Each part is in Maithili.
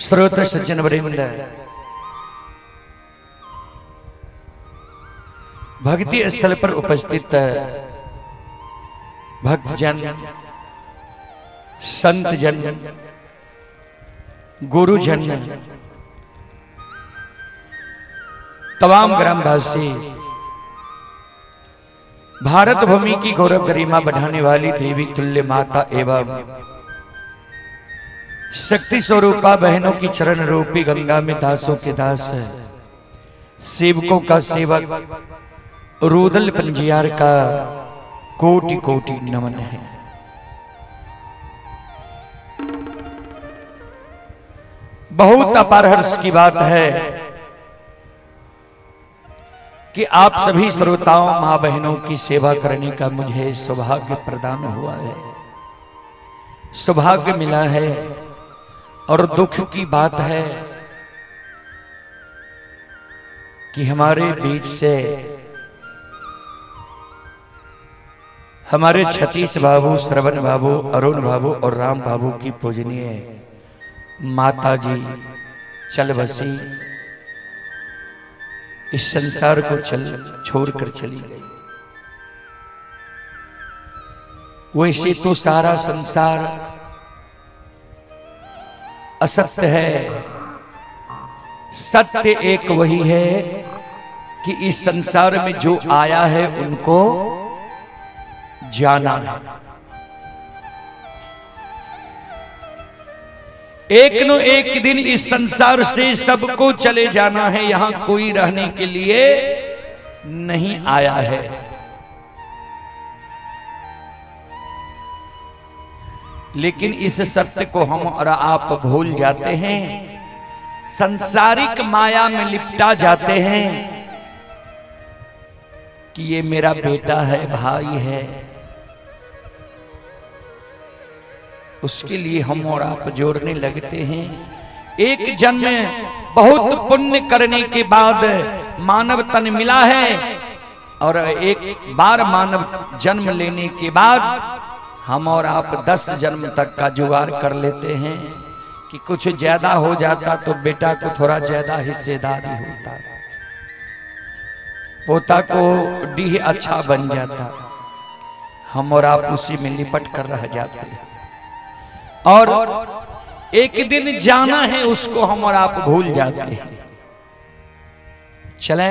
श्रोत सज्जन वृंद, भक्ति स्थल पर उपस्थित भक्तजन, संतजन, गुरुजन, तमाम ग्रामवासी, भारत भूमि की गौरव गरिमा बढ़ाने वाली देवी तुल्य माता एवं शक्ति स्वरूपा बहनों की चरण रूपी गंगा में दासों के दास, सेवकों का सेवक रुदल पंजियार का कोटि कोटि नमन है। बहुत अपार हर्ष की बात है कि आप सभी श्रोताओं मां बहनों की सेवा करने का मुझे सौभाग्य प्रदान हुआ है, सौभाग्य मिला है। और दुख की बात है कि हमारे बीच से हमारे छतीस बाबू, श्रवण बाबू, अरुण बाबू और राम बाबू की पूजनीय माता जी चल बसी, इस संसार को चल छोड़कर चली गई। वैसे तो सारा संसार असत्य है, सत्य एक वही है कि इस संसार में जो आया है उनको जाना है। एक न एक दिन इस संसार से सबको चले जाना है, यहां कोई रहने के लिए नहीं आया है। लेकिन इस सत्य को हम और आप भूल जाते हैं, संसारिक माया में लिपटा जाते हैं कि ये मेरा बेटा है, भाई है, उसके लिए हम और आप जोड़ने लगते हैं। एक जन्म बहुत पुण्य करने के बाद मानव तन मिला है और एक बार मानव जन्म लेने के बाद हम और आप 10 जन्म तक का जुगाड़ कर लेते हैं कि कुछ ज्यादा हो जाता तो बेटा को थोड़ा ज्यादा हिस्सेदारी होता, पोता को डीह अच्छा बन जाता। हम और आप उसी में लिपट कर रह जाते हैं और एक दिन जाना है उसको हम और आप भूल जाते हैं। चले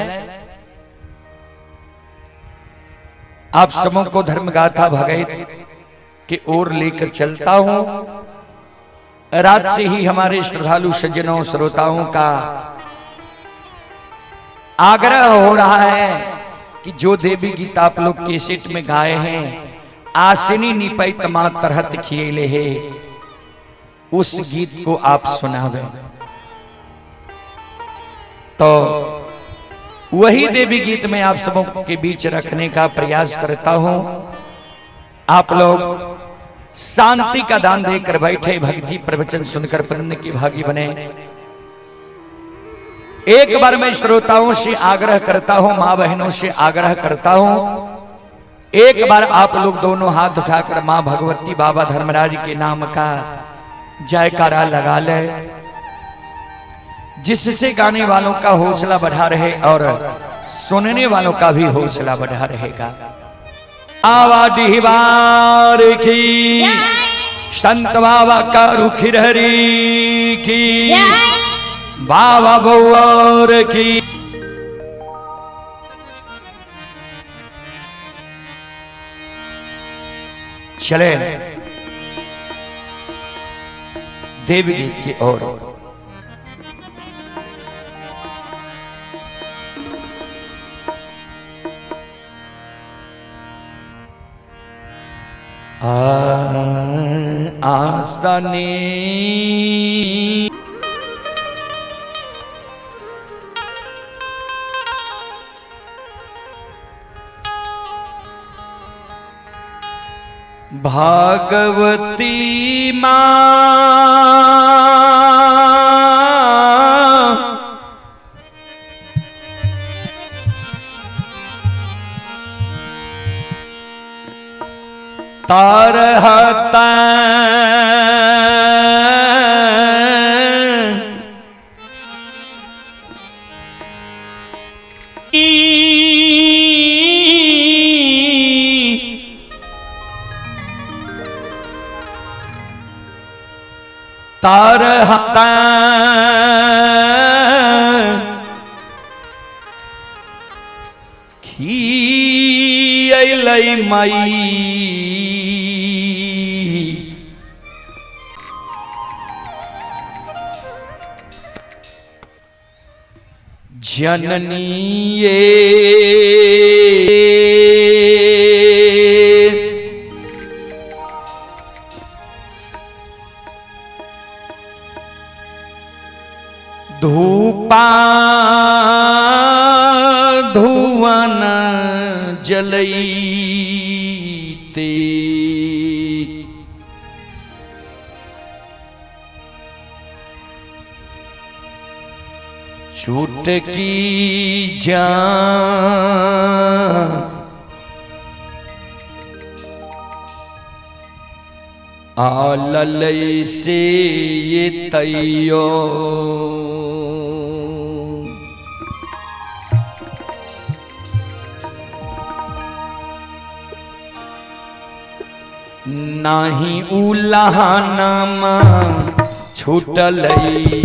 आप सबों को धर्मगाथा भगत की ओर लेकर चलता हूं। रात से ही हमारे श्रद्धालु सज्जनों श्रोताओं का आग्रह हो रहा है कि जो देवी गीत आप लोग कैसेट में गाए हैं, आसिनी निपैत मां तरहत खिएले है, उस गीत को आप सुनावे। तो वही देवी गीत मैं आप सबों के बीच रखने का प्रयास करता हूं। आप लोग शांति का दान देकर बैठे, भक्ति प्रवचन सुनकर पुण्य की भागी बने। एक बार मैं श्रोताओं से आग्रह करता हूं, मां बहनों से आग्रह करता हूं, एक बार आप लोग दोनों हाथ उठाकर मां भगवती बाबा धर्मराज के नाम का जयकारा लगा ले, जिससे गाने वालों का हौसला बढ़ा रहे और सुनने वालों का भी हौसला बढ़ा रहेगा। आवा डिहवार की, संत बाबा का रुखिरहरी की, बाबा बउर की। चले देवी गीत की ओर। आसनी भागवती मां तारहता तरहता खियलै मई जननी ये धूपा धुआन जलैते चुटकी जा आलल से ये तैयो नाही उलाहनामा छूटलई।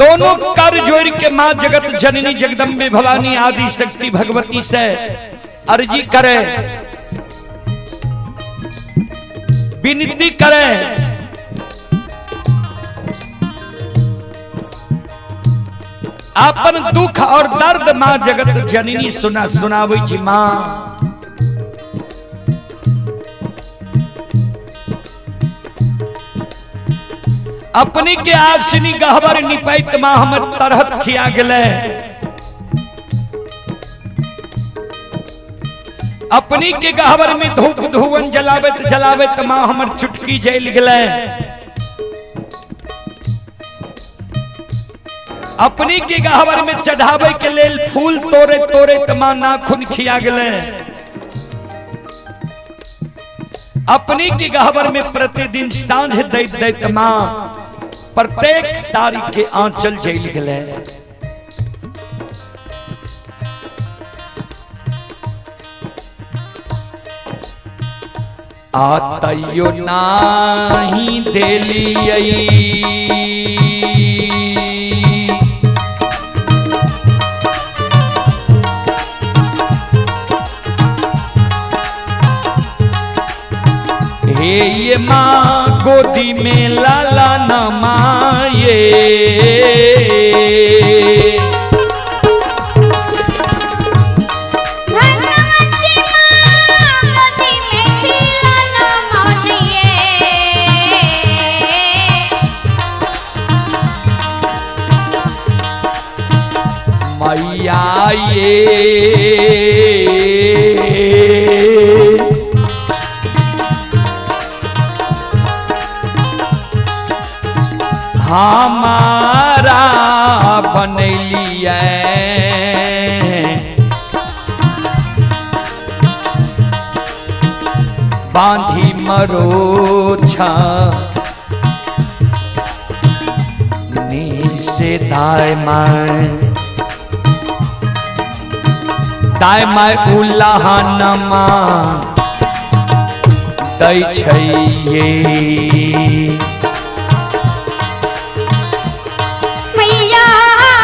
दोनों कर जोड़ के मां जगत जननी जगदम्बे भवानी आदि शक्ति भगवती से अर्जी करे, विनती करे। अपन दुख और दर्द मां जगत जननी सुना सुनावे छी मां। अपनी के आसनी गहबर निपैत मां हमर तरहत खिया गेलै। अपनी के गहबर में धूप धुवन जलाबत जलाबत मां हमर चुटकी जल गेलै। अपनी के गहबर में चढ़ावे के लेल फूल तोड़े तोड़े त मां नाखून खिया गेलै। अपनी के गहबर में प्रतिदिन सांझ दैत दैत मां प्रत्येक साड़ी के आंचल जल गेलै। आतयो नाही देलियै हे ये माँ गोदी में लाला न माये। भगवती माँ गोदी में खिलौना मानिए। मैया ये हमारा बनैलियै बांधी मरोछा नीसे दाय my दाय my उलाहनमा दै छै ये। मैया हाँ।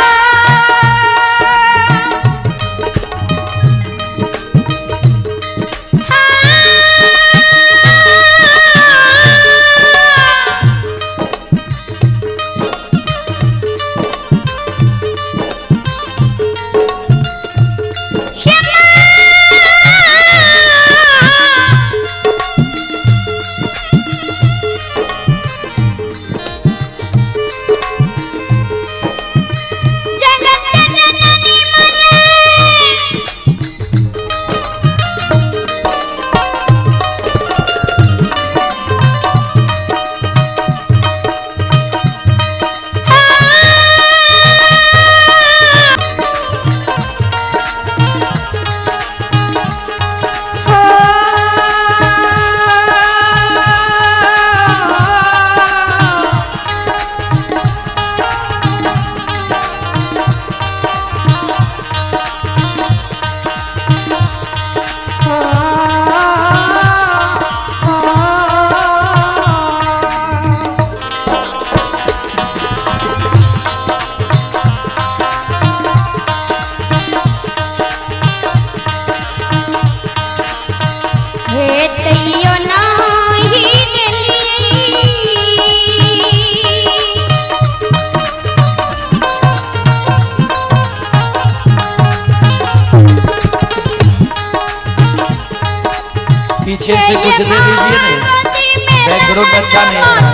पीछे से कुछ दे दीजिए ना, बैकग्राउंड अच्छा नहीं आ रहा।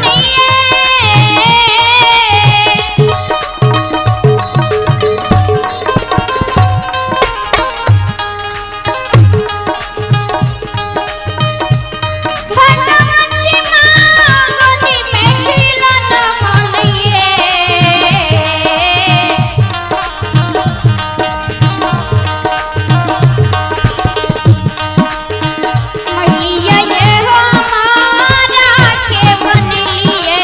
भगवती माँ गोदी में खिलौना मानिए। मैया ये हमारा के बन लिए।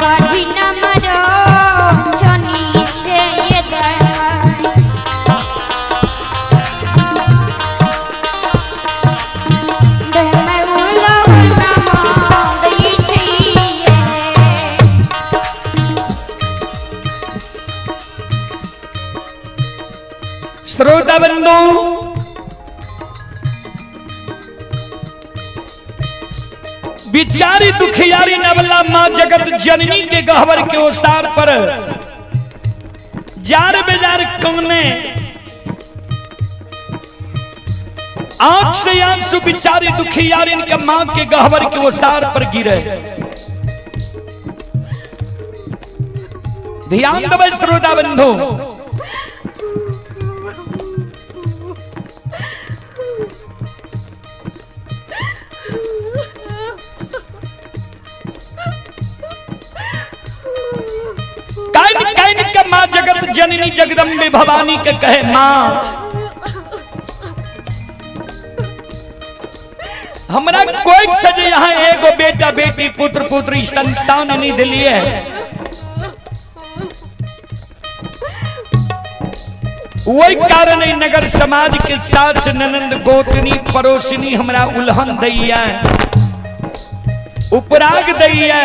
बाजी न मरो शनि से ये दरबार। श्रोता बंधु, बिचारी दुखियारी नवला माँ जगत जननी के गहवर के ओसार पर जार बेजार कौने आंख से आंसू बिचारी दुखियारी इनके माँ के गहवर के ओसार पर गिरे। ध्यान दबे श्रोता बंधु, काइन काइन के माँ जगत जननी जगदम्बे भवानी के कहे माँ हमरा कोई से यहाँ एगो बेटा बेटी पुत्र पुत्री संतान नहीं दिलिए। वही कारण है नगर समाज के सास ननंद गोतनी पड़ोसनी हमरा उल्हन दैया, उपराग दैया,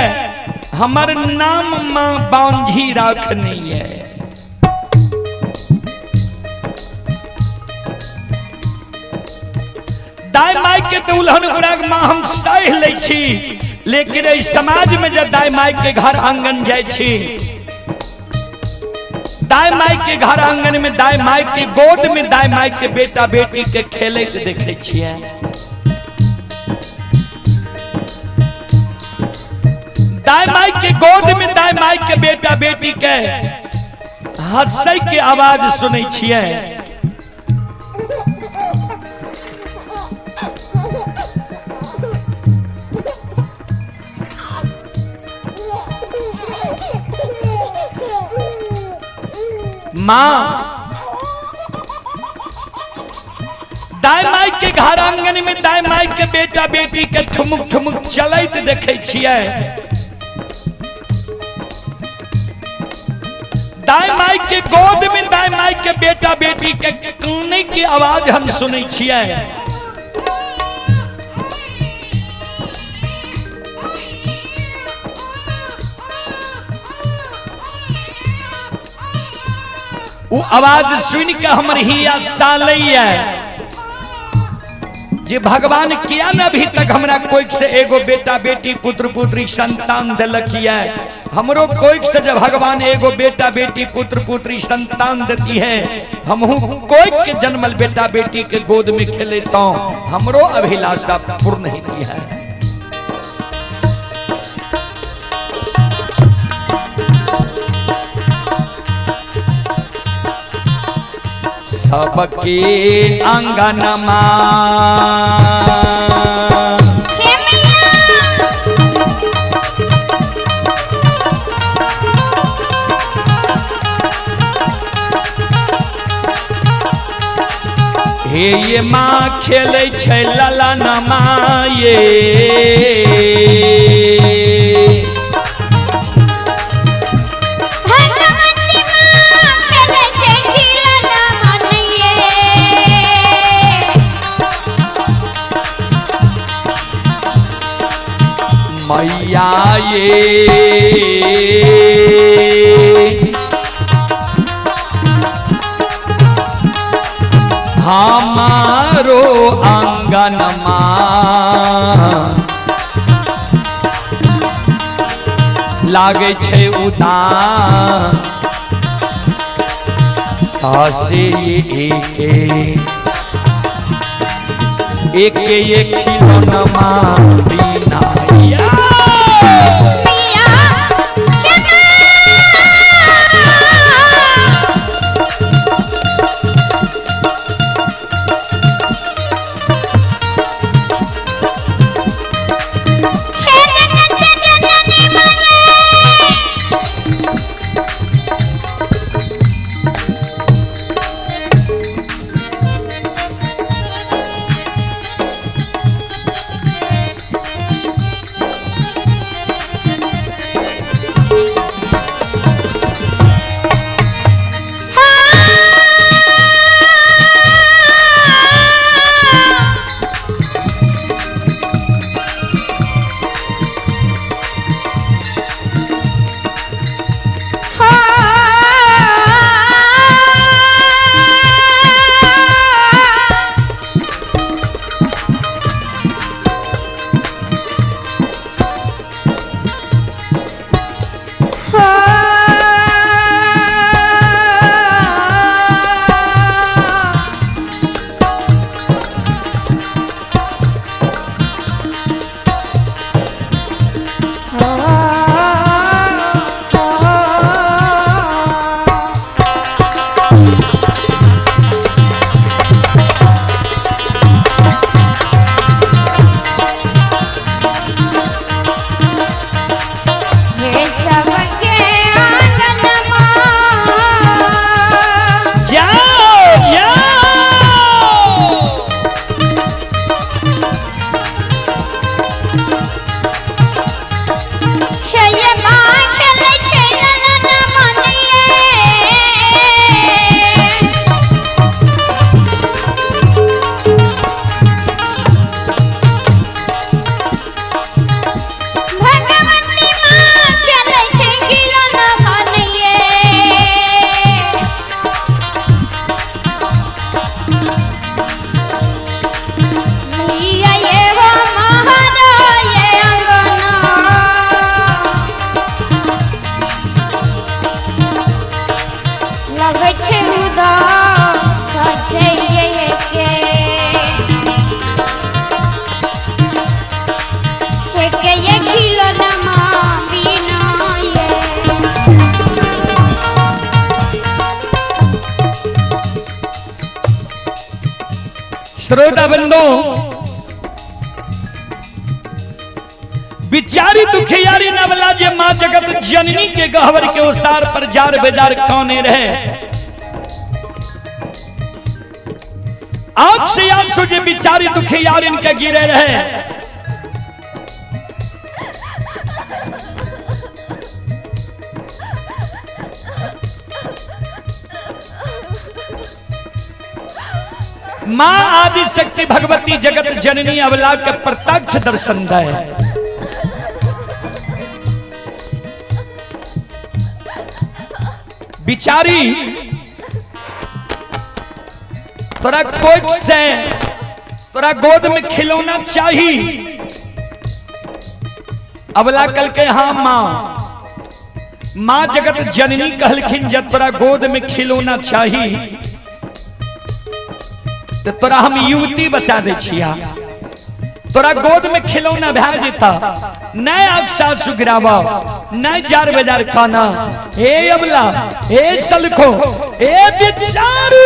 हमर नाम माँ बांझी राखनी है। दाई माई के तो उल्हन उपराग माँ हम सह लै छी, लेकिन एहि समाज में जब दाई माई के घर आंगन जाइ छी, दाई माई के घर आंगन में दाई माई के गोद में दाई माई के बेटा बेटी के खेलैत देखै छियै। दाई माई के गोद में दाई माई के बेटा बेटी के हंसै के आवाज सुनै छियै। माँ दाई माई के घर आंगन में दाई माई के बेटा बेटी के ठुमुक ठुमुक चलैत देखै छियै। दाई माई के गोद में दाई माई के बेटा बेटी के काने के आवाज हम सुनै छियै। वो आवाज सुन के हमर हिया सालैया जे भगवान किया न अभी तक हमरा कोई से एगो बेटा बेटी पुत्र पुत्री संतान दिलक है। हमरो कोई से जब भगवान एगो बेटा बेटी पुत्र पुत्री संतान देती है, हमहू कोई के जन्मल बेटा बेटी के गोद में खेलेता हमरो अभिलाषा पूर्ण होती है। सबके अंगनमा हे मैया हे ये माँ खेलै छै ललनमा ये, भगवती माँ खेलै छै खिलौना मानिए। मैया ये हमारो आंगनमा लागै छै उदास। सासे एके एके ये खिलौना बिना या। मैया हे माँ। हे जगत जननी माये। हे सबके आंगनमा। जाओ जाओ। हे ये माँ खेलै छै ललन मनिये। भगवती माँ खेलै छै खिलौना बनिये। मैया ये हो महाराये अंगना। लगै छै उदास ससे ये के। के ये खिलौना बिना ये। श्रोता बंधु, बिचारी दुखियारी नवला जे माँ जगत जननी के गहवर के उसार पर जार बेजार कौने रहे। आंख से आंसू जे बिचारी दुखियारी इनके गिरे रहे। माँ आदि शक्ति भगवती जगत जननी अवला के प्रत्यक्ष दर्शन दे। बिचारी तोरा कोच से तोरा गोद में खिलौना चाही। अबला कल के हाँ माँ, माँ जगत जननी कहलखिन जब तोरा गोद में खिलौना चाही तो तोरा हम युवती बता दे छिया। तोरा गोद में खिलौना भए जेता, नहीं अक्सा सुगरावा, नहीं जार बाजार खाना। हे अबला, हे सलखो, हे बिचारी।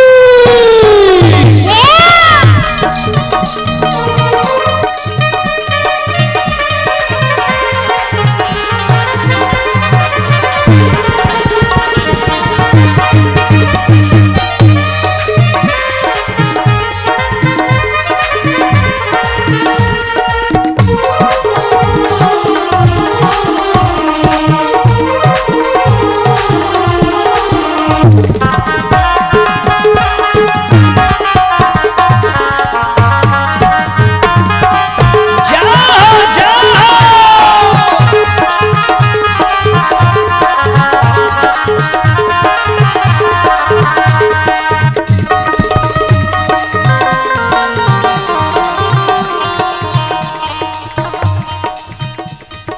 जाओ जाओ।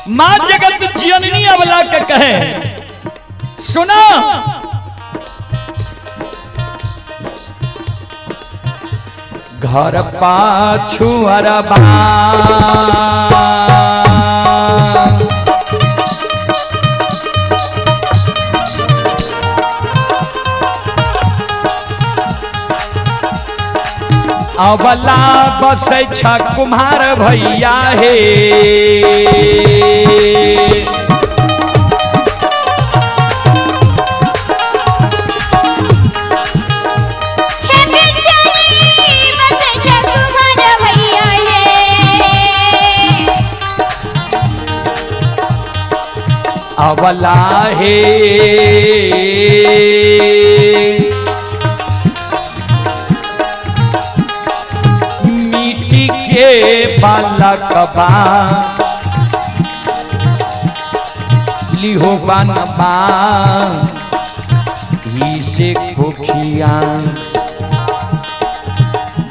माँ जगत जननी अबला के कहे, सुना घर पाछू अरबा। अबला बसै छ कुम्हार भैया हे। हे बेचारी बस कुमार भैया हे। अबला हे मिट्टी के बालकबा लिहो बनबा ही से खोखिया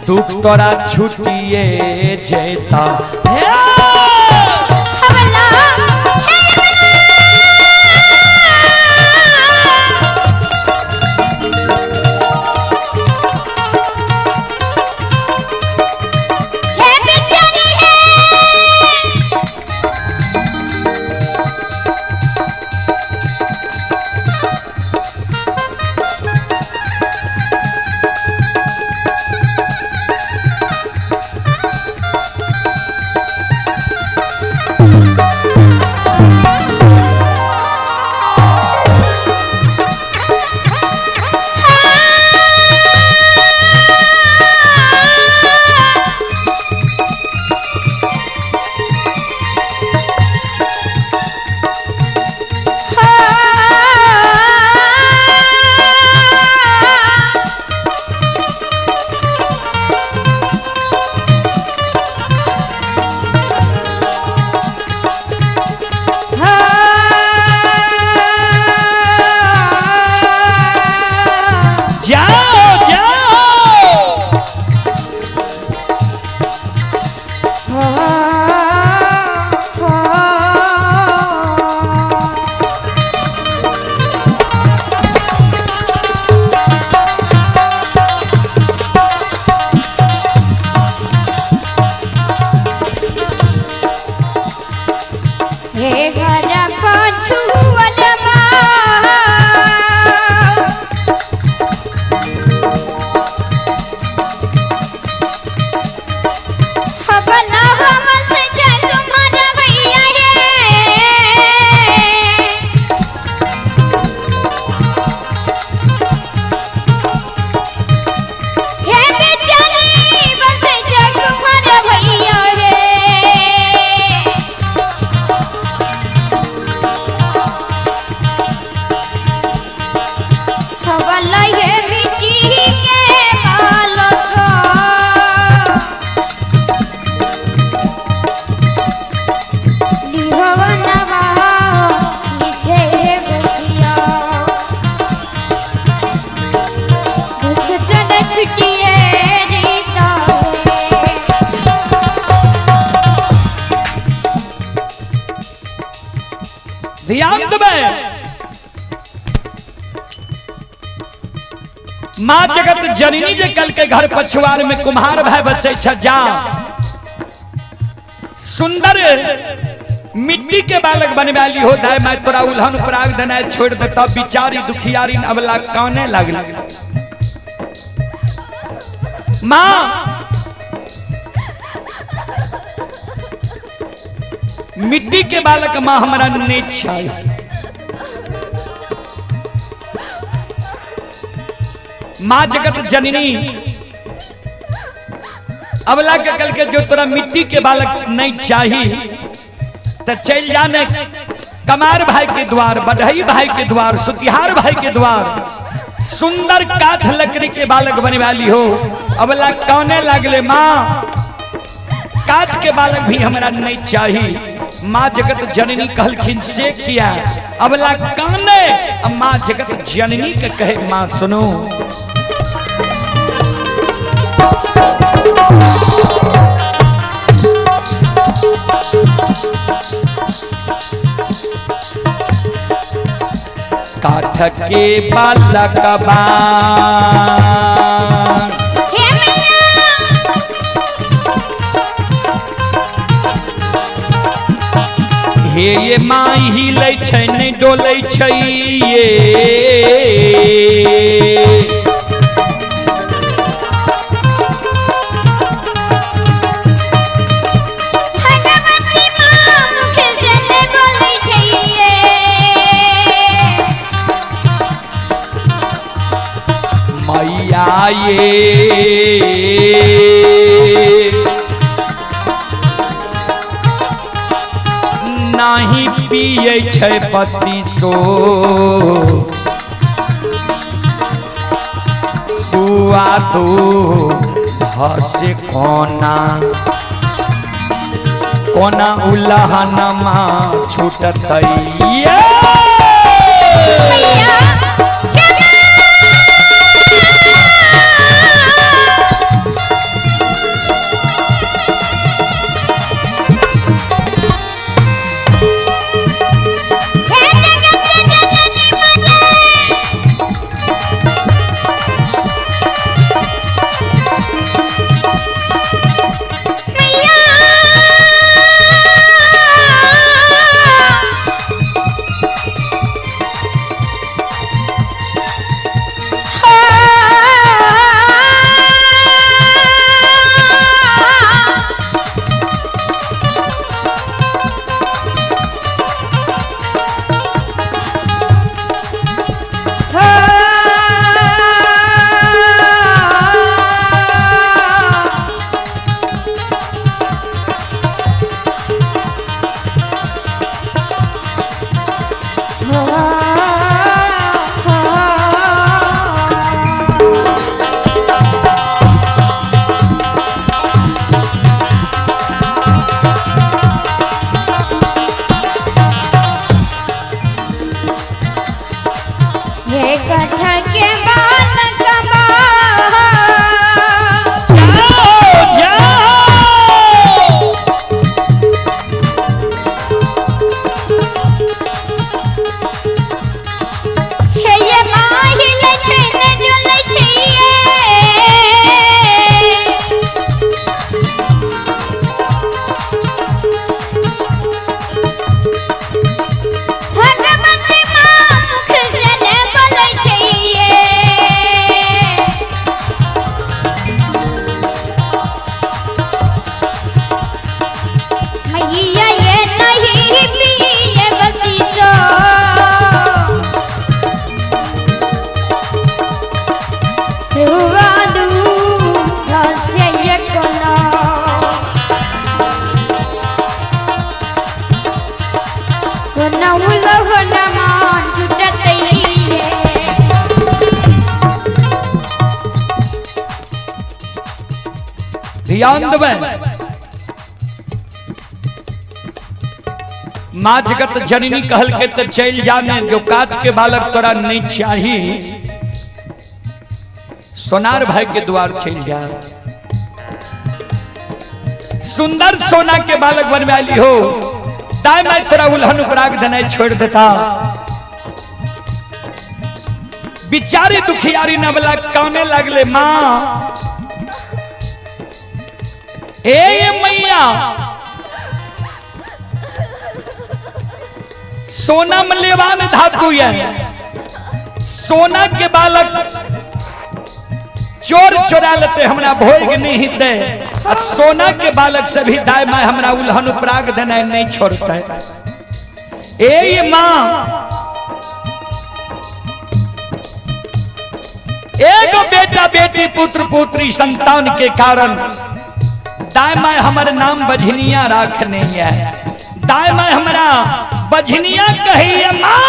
दुख तोरा छुटिए जेता। हे! हवला हे हे बेचारी हे। जाओ जाओ। हे घर पछुअनमा हवला हमस तुम्हार भैया हे। हे बेचारी बस तुम्हार भैया हे। हवला हे मिट्टी के बालक लिहवनवा इसे बतिया दुख तन छुटिए रीता हे। ध्यान देबै। माँ जगत जननी जे कल के घर पछुआर में कुम्हार भाई बसै छ, जा सुंदर मिट्टी के बालक बनवाली हो दाय मैं तोरा उल्हन उपराग देनाय छोड़ देता। बिचारी दुखियारी अबला काने लागल। माँ मिट्टी के बालक माँ हमारा नहीं चाहिए। माँ जगत जननी अबला के कल के जो तोरा मिट्टी के बालक नहीं चाहिए तो चल जाने कमार भाई के द्वार, बढ़ई भाई के द्वार, सुतिहार भाई के द्वार, सुंदर काठ लकड़ी के बालक बने वाली हो। अबला कौने लागले माँ काठ के बालक भी हमरा नहीं चाहिए। माँ जगत जननी कहलखिन से किया अबला काने। अब माँ जगत जननी के कहे माँ सुनो, काठ के बालकबा हे मैया हे ये माई हिलै छै नहि डोलै छै ये। भगवती माँ मुख से ने बोलै छै ये। मैया ये नाही पियै छै बत्तीसो सुआ दो धसे कोना कोना उलहनमा छूटतै ये। मैया केना हे जगत जननी मने। मैया हे कथा के बालक बा। जाओ जाओ। हे ये माही लै छै ने डोलै छै ये। भगवती माँ मुख से ने बोलै छै ये। मैया ये नहीं पिए बतीसो हुआ दूध से ये कोना कोना उलहना मान छुटतै ये। ध्यान देबै, माँ जगत जननी कहल के तो चल जाने जो काट के बालक तोरा नहीं चाही, सोनार भाई के द्वार चल जा। सुंदर सोना के बालक बनवा ली हो, दाई माई तोरा उल्हन उपराग देनाइ छोड़ देता। बिचारी दुखियारी नवला काने लगले, माँ ए मैया सोना में लेवान धातु है, सोना के बालक चोर चोरा लेते हमरा भोग नहीं हिते, आ सोना के बालक से भी दाय माय हमरा उल्हन उपराग देना नहीं छोड़ते। ए माँ एगो बेटा बेटी पुत्र पुत्री संतान के कारण दाय माय हमर नाम बझनिया राखने है, दाय माय हमरा बझनिया कहिए माँ।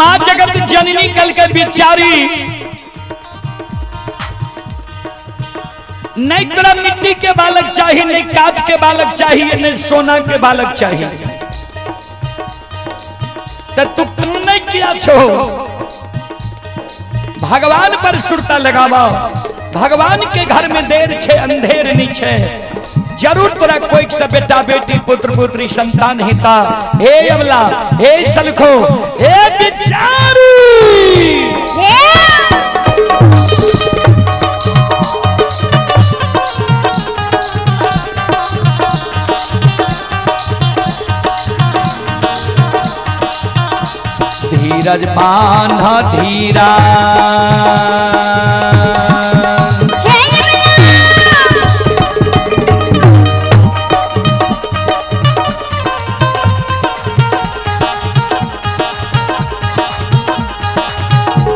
माँ जगत जननी कल के बिचारी नहीं तोरा मिट्टी के बालक चाहिए, नहीं काद के बालक चाहिए, नहीं सोना के बालक चाहिए, तो तू नहीं किया छो। भगवान पर सुरता लगावा, भगवान के घर में देर छे अंधेर नहीं छे, जरूर तोरा कोई से बेटा बेटी पुत्र पुत्री संतान हिता। हे अबला, हे सलखो, हे बिचारी, धीरज बांध धीरा,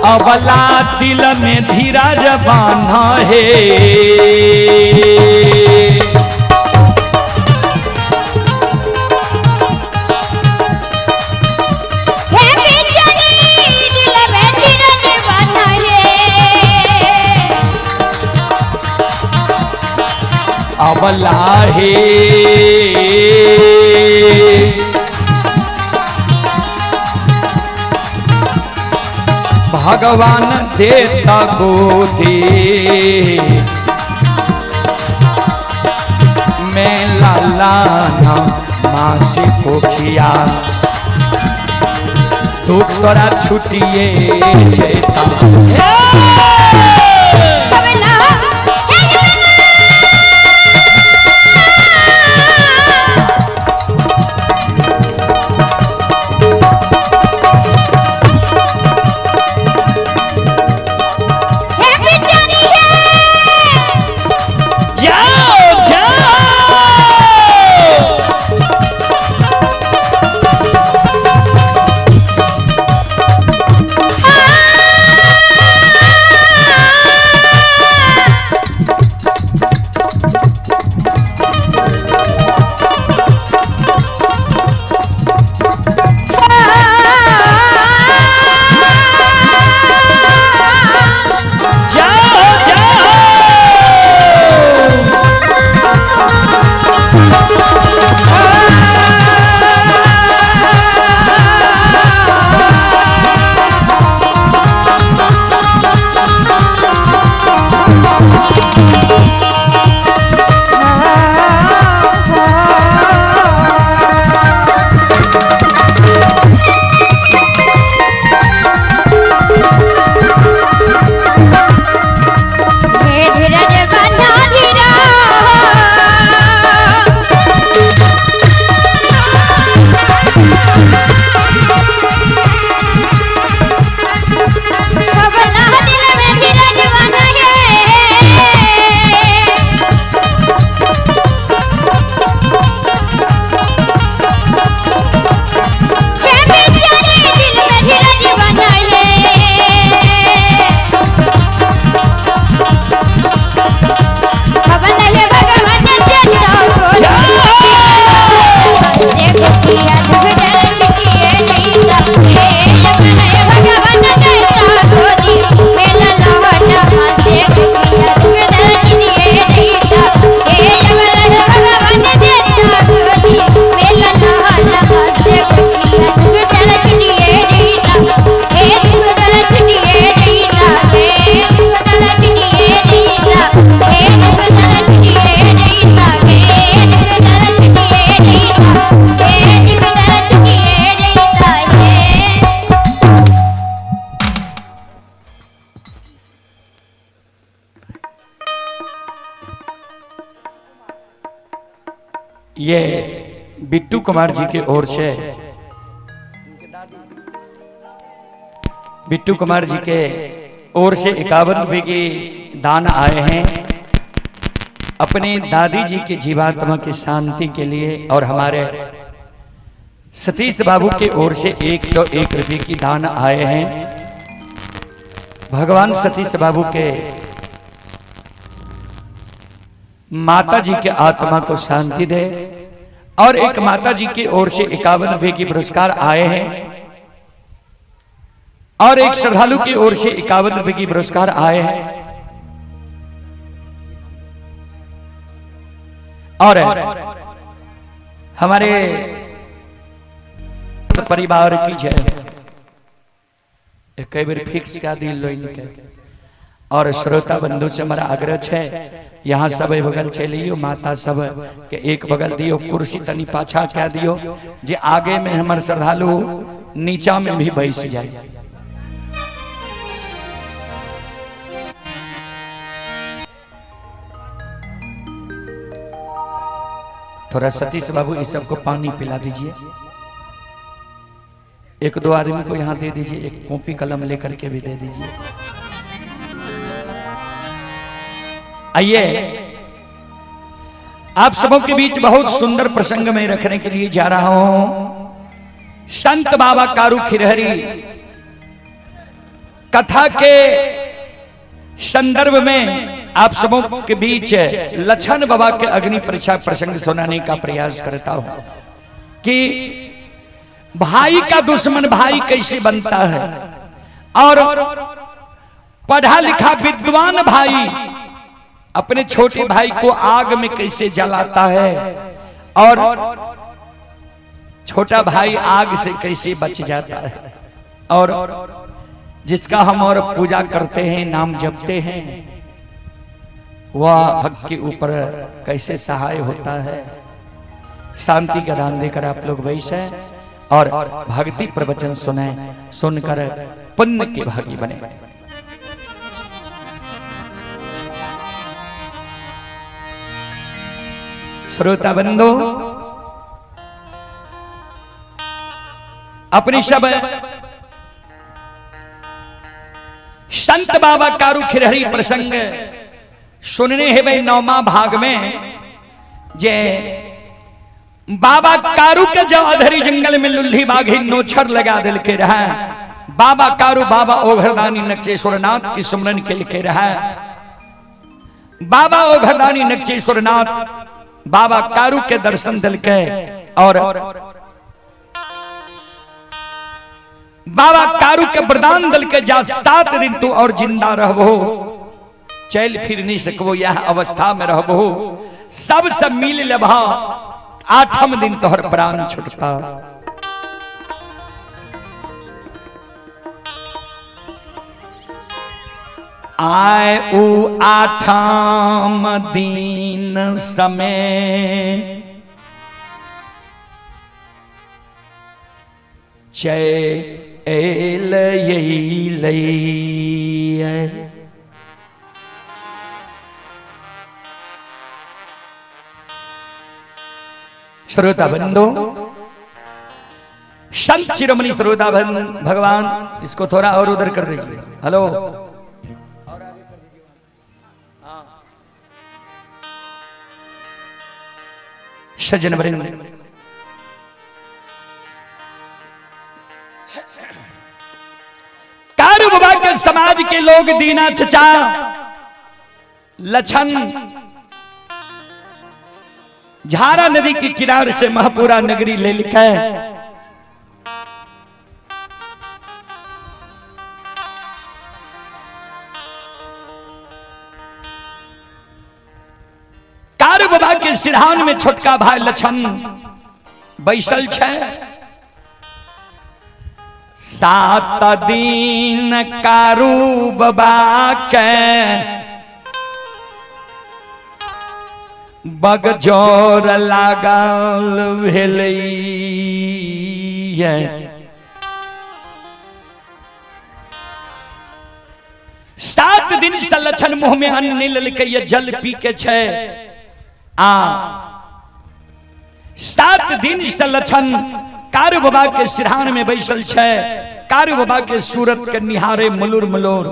अबला दिल में धीरज बांध हे। अबला हे भगवान देता गोदी मैं लाला ना मासी पोखिया, दुख तोरा छुटिए जेता। जाओ जाओ। जाओ जाओ। ये बिट्टू कुमार जी के ओर से, बिट्टू कुमार जी के ओर से 51 रुपए के दान आए हैं अपने दादी जी के जीवात्मा की शांति के लिए, और हमारे सतीश बाबू के ओर से 101 रुपए की दान आए हैं। भगवान सतीश बाबू के माता जी के आत्मा को शांति दे। और एक माता जी की ओर से 51 रुपए की पुरस्कार आए हैं। और एक श्रद्धालु की ओर से 51 रुपए की पुरस्कार आए हैं। और हमारे परिवार की जय, कई बार फिक्स क्या दिल लो इनके। और श्रोता बंधु से हमारा आग्रह है, यहाँ सब बगल चलियो, माता सब के एक बगल दियो, कुर्सी तनी पाछा क्या दियो, जे आगे में हमार श्रद्धालु नीचा में भी बैस जाए। थोड़ा सतीश बाबू इस सबको पानी पिला दीजिए, एक दो आदमी को यहाँ दे दीजिए, एक कॉपी कलम लेकर के भी दे दीजिए। आइए, आप सबों के बीच बहुत सुंदर प्रसंग में रखने के लिए जा रहा हूं। संत बाबा कारू खिरहरी कथा के संदर्भ में आप सबों के बीच लछन बाबा के अग्नि परीक्षा प्रसंग सुनाने का प्रयास करता हूं कि भाई का दुश्मन भाई कैसे बनता है और पढ़ा लिखा विद्वान भाई अपने छोटे भाई को आग में कैसे जलाता है और छोटा भाई आग से कैसे बच जाता है। और जिसका हम और पूजा करते हैं, नाम जपते हैं, वह भक्त के ऊपर कैसे सहाय होता है। शांति का दान देकर आप लोग बैठे और भक्ति प्रवचन सुने, सुनकर पुण्य के भागी बने। श्रोता बंधु, अपनी सब संत बाबा कारू खिरहरी प्रसंग सुनने है भाई नौमा भाग में, जे बाबा कारू के जो अधरी जंगल में लुल्ही बाघी नोछर लगा दिल के रहा, बाबा कारू बाबा ओघरदानी नक्शेश्वरनाथ की सुमरन के लिखे रहा, बाबा ओघरदानी नक्शेश्वरनाथ बाबा कारू के दर्शन दिल के और बाबा कारू के वरदान दिल के जा 7 दिन तू और जिंदा रहबो, चल फिर नहीं सकबो, यह अवस्था में रहबो, सब सब मिल लेबा, 8म दिन तोहर प्राण छुटता। आए उ 8म दिन समय चल श्रोता बंधु, संत शिरोमणि श्रोता भगवान, इसको थोड़ा और उधर कर दीजिए। हेलो, सज्जन वृंद, कारू बाबा के समाज के लोग दीना चचा लछन झारा नदी के किनारे से महापुरा नगरी ले लिखा है। कारू बाबा के सिरहान में छोटका भाई लछन बैसल छै। 7 दिन कारू बाबा के बगजोर लागल भेलै। 7 दिन से लछन मुंह में अन्न नहीं लेलकै, जल पी के छै। आ 7 दिन से लछन कारू बाबा के सिरहान में बैसल छै, कारू बाबा के सूरत के निहारे मलुर मलुर।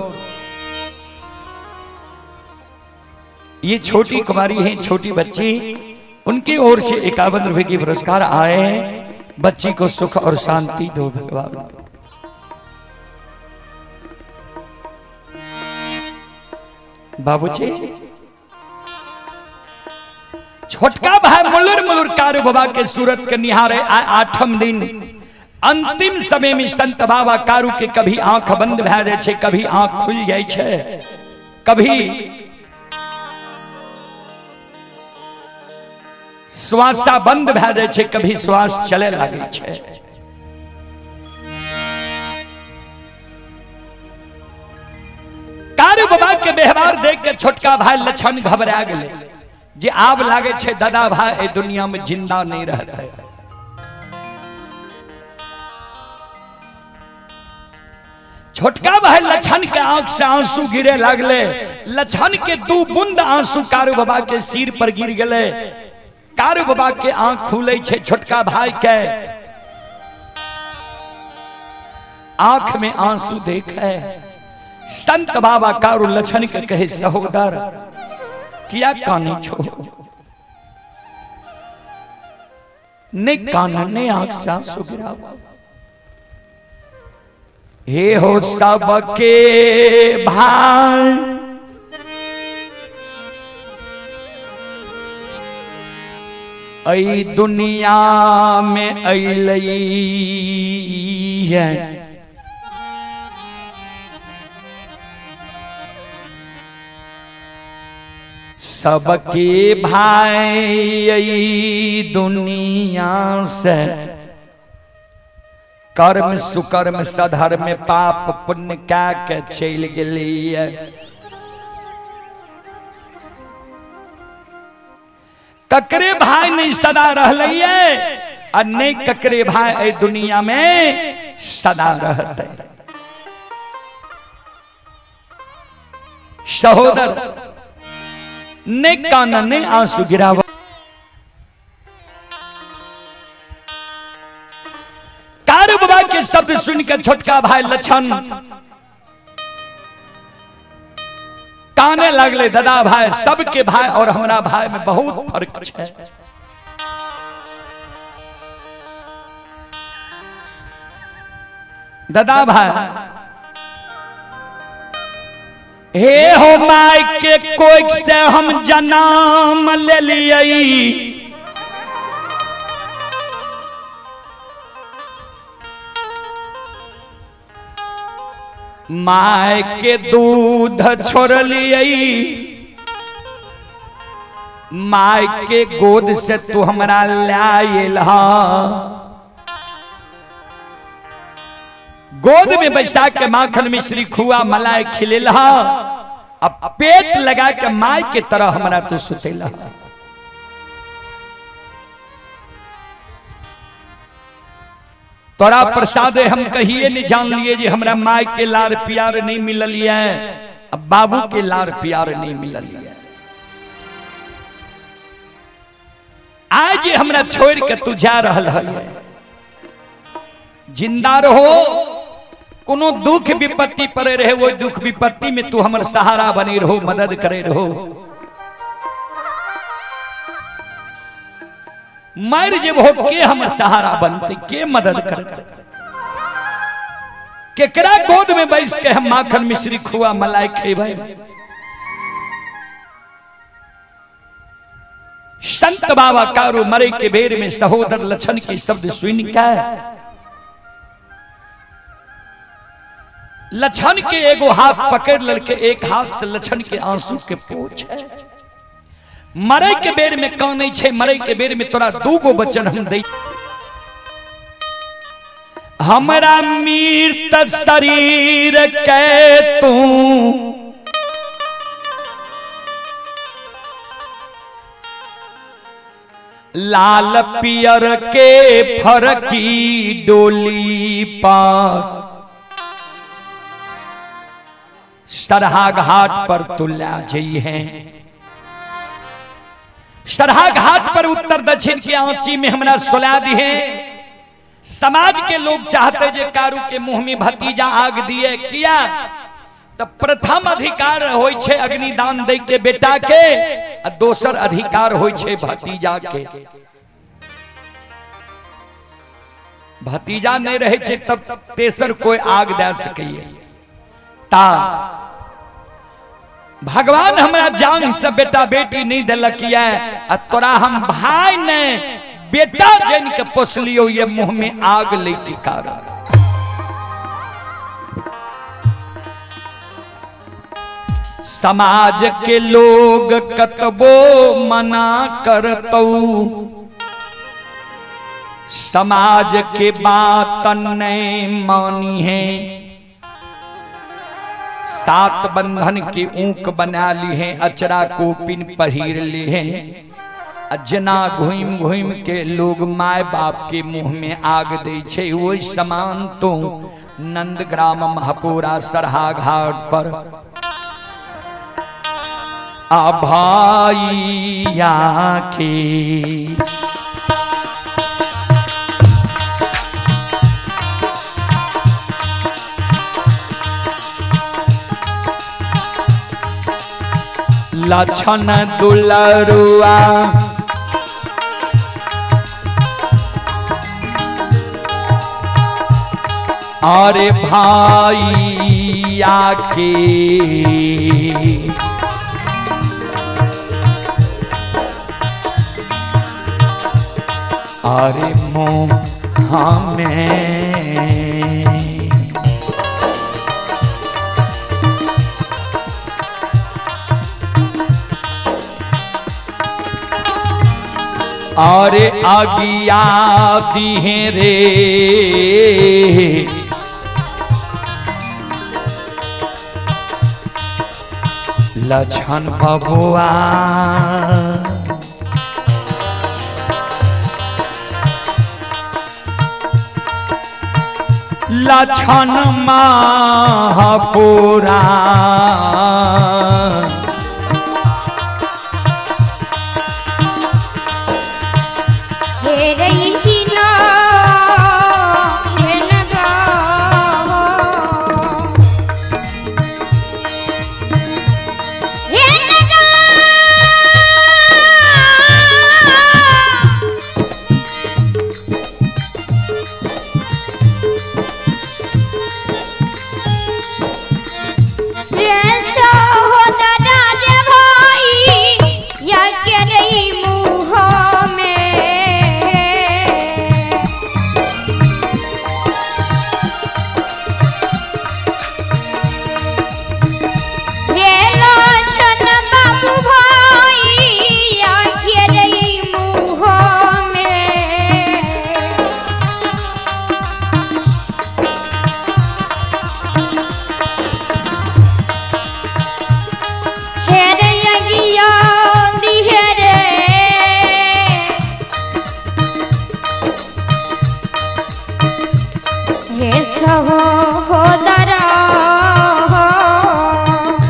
ये छोटी कुमारी है, छोटी बच्ची, उनकी ओर से 51 रुपए की पुरस्कार आए हैं। बच्ची को सुख और शांति दो भगवान। बाबूजी, छोटका भाई मुलुर मुलुर कारू बाबा के सूरत के निहारे 8म दिन अंतिम समय में संत बाबा कारू के कभी आंख बंद भए जाइ छै, कभी आंख खुलि जाइ छै, कभी श्वासा बंद भए जाइ छै, कभी श्वास चले लागै छै। कारू बाबा के व्यवहार देख के छोटका भाई लक्षण घबरा गेलै जे आब लागे छै दादा भाई एहि दुनिया में जिंदा नहीं रहते। छोटका भाई लक्षण के आंख से आंसू गिरे लागले। लक्षण के 2 बूंद आंसू कारू बाबा के सिर पर गिर गेले। कारू बाबा के आंख खुले छै, छोटका भाई के आंख में आंसू देखे। संत बाबा कारू लक्षण के कहे, सहोदर किया काने छो? नहीं कान नहीं आंख से आंसू गिरावा। हे हो सबके भाई ऐ दुनिया में अइलई है, सबके भाई ऐ दुनिया से कर्म सुकर्म सधर्म पाप पुण्य क्या के चलि गेलियै। ककरे भाई नहीं सदा रहलैये आ नहीं ककरे भाई एहि दुनिया में सदा रहतै। सहोदर नहीं कान नहीं आंसू गिरावा। कारू बाबा के शब्द सुनकर छोटका भाई लक्षण काने लगले, दादा भाई सबके भाई और हमरा भाई में बहुत फर्क है। दादा भाई हे हो my के कोख से हम जन्म ले लियै, my के दूध छोड़लियै, my के गोद से तू हमरा लायल हा। गोद में बैसा के माखन मिश्री खुआ मलाई खिलेल हा, अब पेट लगा के my के तरह हमरा तू सुतेला। तोरा प्रसादे हम कहिए नहीं जान लिए जे हमरा my के लार प्यार नहीं मिलल है, अब बाबू के लार प्यार नहीं मिलल है। आज हमरा छोड़ के तू जा रहल है, जिंदा रहो, कोनो दुख विपत्ति पड़े रहे वो दुख विपत्ति में तू हमर सहारा बने रहो, मदद करे रहो। मर जेब हो के हमर सहारा बनते, के मदद करते, केकरा गोद में बैस के हम माखन मिश्री खुआ मलाई खेबै। संत बाबा कारू मरे के बेर में सहोदर लक्षण के शब्द सुन के लक्षण के एगो हाथ पकड़ लड़के एक हाथ से लक्षण के आंसू के पोछ है। मरे के बेर में कानै छै, मरे के बेर में तोरा दूगो वचन हम दै, हमरा मृत शरीर के तू लाल पियर के फरकी डोली पर सरहा घाट पर तुला जई है। सरहा घाट पर उत्तर दक्षिण के आंची में हमरा सुला दी है। समाज के लोग चाहते जे कारू के मुंह में भतीजा आग दिए, किया तो प्रथम अधिकार होय छे अग्निदान दे के बेटा के, आ दोसर अधिकार होय छे भतीजा के। भतीजा नहीं रहे छे तब तेसर कोई आग दे सकैए। ता भगवान हमरा जान से बेटा बेटी नहीं दिलक ये, आ तोरा हम भाई ने बेटा जन के पोसलियो ये मुंह में आग ले के कारण। समाज के लोग कतबो मना करतौ, समाज के बात नहीं मानी है। सात बंधन के ऊक बना ली है, अचरा कोपिन पहिर ली है। जना घूम घूम के लोग my बाप के मुंह में आग दे छे, वही समान तो नंदग्राम महापुरा सरहा घाट पर आभाइया के लक्षण दुलरुआ अरे भाइया के अरे मुँह हमें अरे आगिया दिहे रे लक्षण बबुआ। लक्षण महापुरा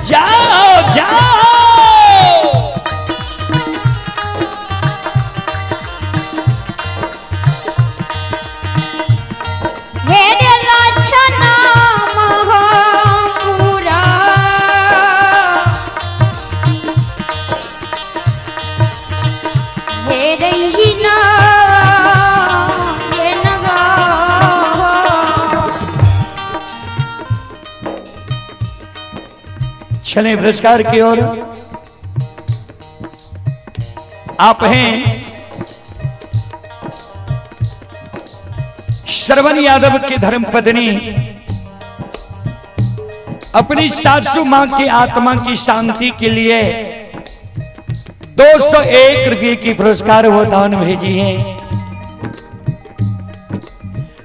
जाओ जाओ। चलें पुरस्कार की ओर। आप हैं श्रवण यादव के धर्मपत्नी, अपनी सासू मां की आत्मा की शांति के लिए 201 रुपये की पुरस्कार वो दान भेजी है।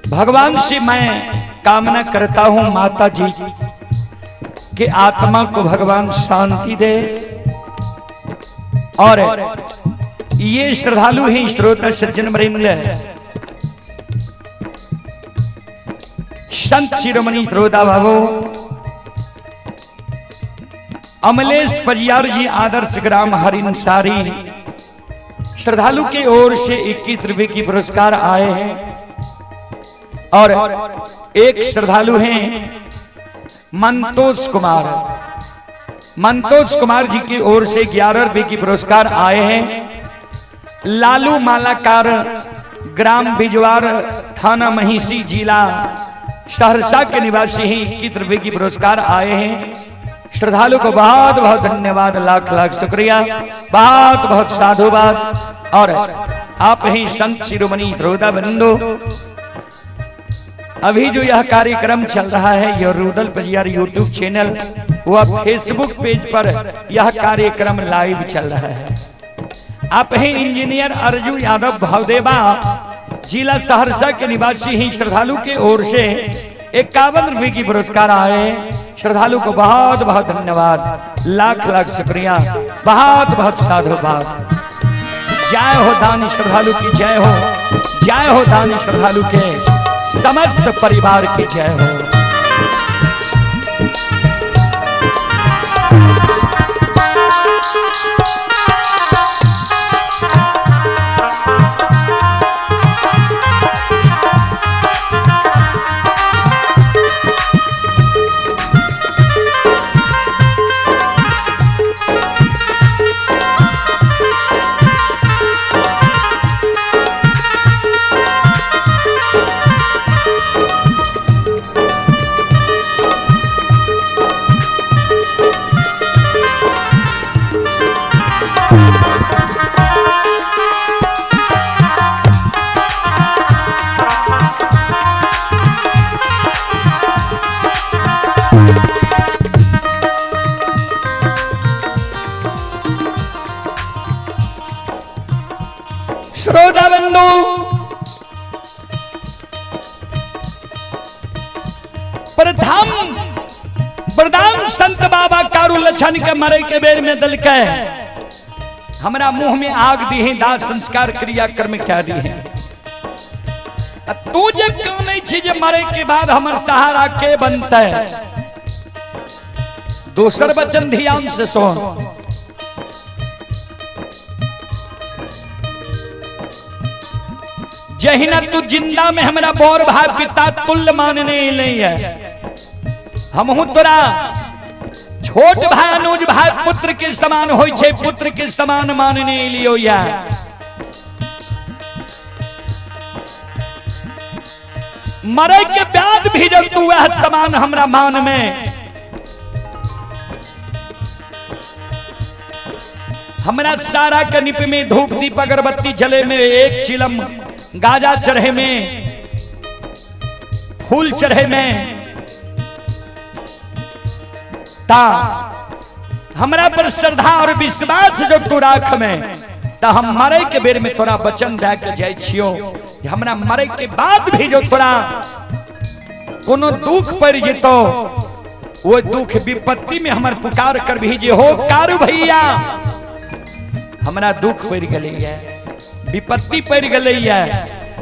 भगवान से मैं कामना करता हूं माता जी कि आत्मा को भगवान शांति दे। और ये श्रद्धालु ही श्रोता सज्जन वृंद, संत शिरोमणि श्रोता भावो अमलेश परियार जी आदर्श ग्राम हरिनसारी श्रद्धालु के ओर से 21 रुपए की पुरस्कार आए हैं। और एक श्रद्धालु हैं मंतोष कुमार, मंतोष कुमार जी की ओर से 11 रुपए की पुरस्कार आए हैं। लालू मालाकार ग्राम बिजवार थाना महिषी जिला सहरसा के निवासी हैं, 21 रुपए की पुरस्कार आए हैं। श्रद्धालु को बहुत बहुत धन्यवाद, लाख लाख शुक्रिया, बहुत बहुत साधुवाद। और आप ही संत शिरोमणि श्रोता बंधु, अभी जो यह कार्यक्रम चल रहा है यह रूदल पजियार यूट्यूब चैनल व फेसबुक पेज पर यह कार्यक्रम लाइव चल रहा है। आप ही इंजीनियर अर्जू यादव भावदेवा, जिला सहरसा के निवासी ही श्रद्धालु के ओर से 51 रुपए की पुरस्कार आए। श्रद्धालु को बहुत बहुत धन्यवाद, लाख लाख शुक्रिया, बहुत बहुत साधुवाद। जय हो दानी श्रद्धालु की जय हो, जय हो दानी श्रद्धालु के समस्त परिवार की जय हो। श्रोता बंधु, प्रथम प्रधान संत बाबा कारू लछन के मरे के बेर में दल के हमरा मुंह में आग दी है, दाह संस्कार क्रिया कर्म क्या दी है। तू जे कानै छी जे मरे के बाद हमर सहारा के बनते। दोसर वचन ध्यान से सुन। जहिना तू जिंदा में हमरा बौर भाई पिता तुल्य मानने नहीं है, हमहू तोरा छोट भाई अनुज भाई पुत्र के समान होई छे, पुत्र के समान मानने लियो या। मरे के बाद भी जब तू वह समान हमरा मान में, हमरा सारा के निप में धूप दीप अगरबत्ती जले में, एक चिलम गाजा चढ़े में, फूल चढ़े में, ता हमरा पर श्रद्धा और विश्वास जो तू राख में, ता हम मरे के बेर में तोरा वचन दे के जाय छियो, हमरा मरे के बाद भी जो तोरा कोनो दुख पड़ जेतो, वो दुख विपत्ति में हमर पुकार कर भी जे हो कारू भैया, हमरा दुख पड़ गेलै है, विपत्ति पड़ गेलै है,